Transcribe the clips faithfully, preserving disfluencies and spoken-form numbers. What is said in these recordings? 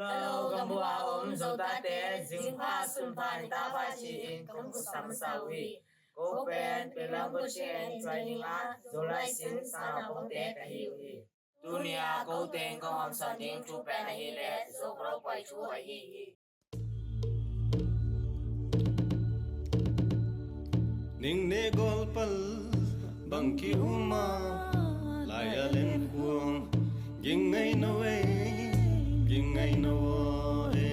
Hello, gam bup a om Zo tate, zing pha, sun pha, ni ta pha ci-in ka hong khut sam sa uh hi. Ko pen Penlang Coaching and Training ah Zolai sin sang a pongte ka hi uh hi. Tuni a ko teng kong hawmsawn ding thu pen ahih leh Zo Khuado Pawi thu ahi hi. Ning ne gol pal bang ki um a, lai a len kuang, ging ngai no e, ging ngai no e.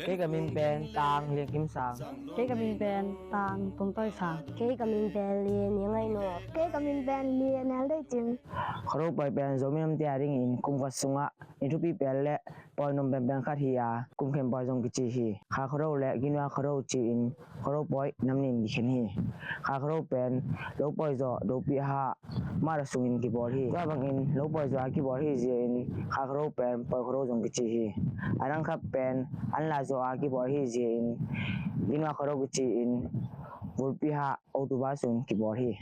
Kei ka min pen Tang Lian Kim Sang. Kei ka min pen Tang Tung Toi Sang. Kei ka min pen Lian Niang Ngai No. Kei ka min pen Lian Nel Dei Cing. Khuado Pawi pen Zomi namte a dingin kum khat sungah ni thupi pen le pawi nuam penpen khat hi a, kum khen pawi zong kici hi. Kha Khuado le Ginva Khuado ci-in Khuado pawi nam nih in kikhen hi. Kha Khuado pen lo pawi zaw, dopi hah, mah sungin kibawl hi. Tua bangin lo pawi zaw a kibawl hi zia-in Kha Khuado pen Pawi Khuado zong kici hi. A dang khat pen an la zaw a kibawl hi zia-in Ginva Khuado kici-in vulpi hah October sung kibawl hi.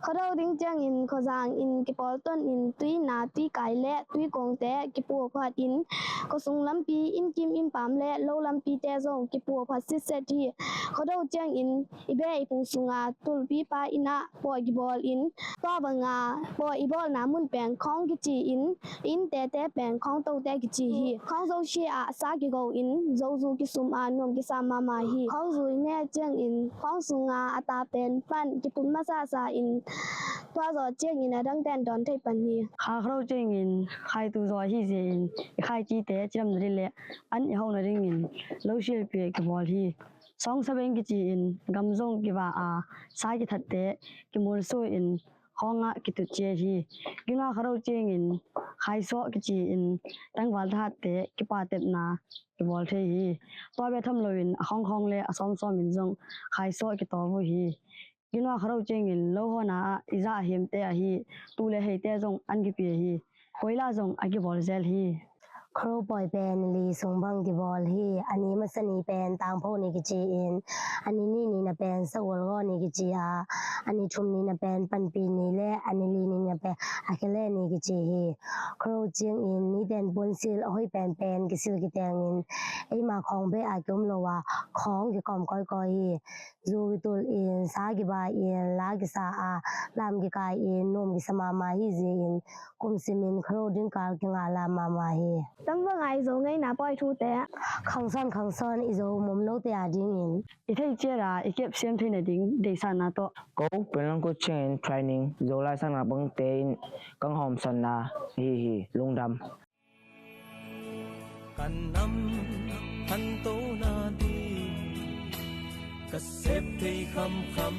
Khuado ding ciangin khuazang in kipawl ton in tuina, tuikai le tuikawngte kipua phat in khuasung lampi, innkim innpaam le lo lampite zong kipua phat sitset hi. Khuado ciangin i beh i phung sunga tulpipa inn ah pawi kibawl in, tua banga pawi i bawlna mun pen khawng kici in, inn tete pen khawng tote kici hi. Khawng zosia ah sa kigo in zozu kisum a nuam kisam mahmah hi. Khawng zu i neh ciangin khawng sunga a ta pen pan kiput masasa in, tua zawh ciangin a dangten dawn thei pan hi. Kha Khuado ciangin khaitu zaw ahi zia-in i khaicite cidam nading le an i hauh nadingin lo sialpi kibawl hi. Sawng sabeng kici-in gam zong kiva a, sa kithatte kimulsu in khawngah kitut ciat hi. Ginva Khuado ciangin khaisuah kici-in tangval thahatte kipatepna kibawl thei hi. Tua bek tham loin a khawngkhawng le a sawmsawm in zong khaisuah kitawp uh hi. Ginva Khuado ciangin lo hawna ah i zah a himte ahi tu le heite zong an kipia hi. Koila zong a kibawl zel hi. Khuado pawi pen ni li sung bang kibawl hi. A ni masa ni pen Tangpho ni kici in, a ni nih ni na pen Sagual Gaw ni kici a, a ni thum ni na pen Panpi ni le a ni li ni na pen Akhile ni kici hi. Khuado ciangin niten punsil a hoih penpen kisil kitengin eima khawng beh a kium lo a, khawng kikawm kawikawi hi. Zu kitul in, sa kibai in, la kisa a, lam kikai in, nuam kisa mahmah hi zia in, kum simin Khuado dingkal kingah lam mahmah hi. Tam bang a i Zo ngeina pawi thute? Khangsawn khangsawn i Zo mawmnote a dingin i theih ciat a i kep siam thei nading deihsakna tawh. Ko Penlang Coaching and Training Zolai sangna pangte in kang hawmsawnna hi hi. Lungdam. Ka nam khanto nading ka sep thei khamkham.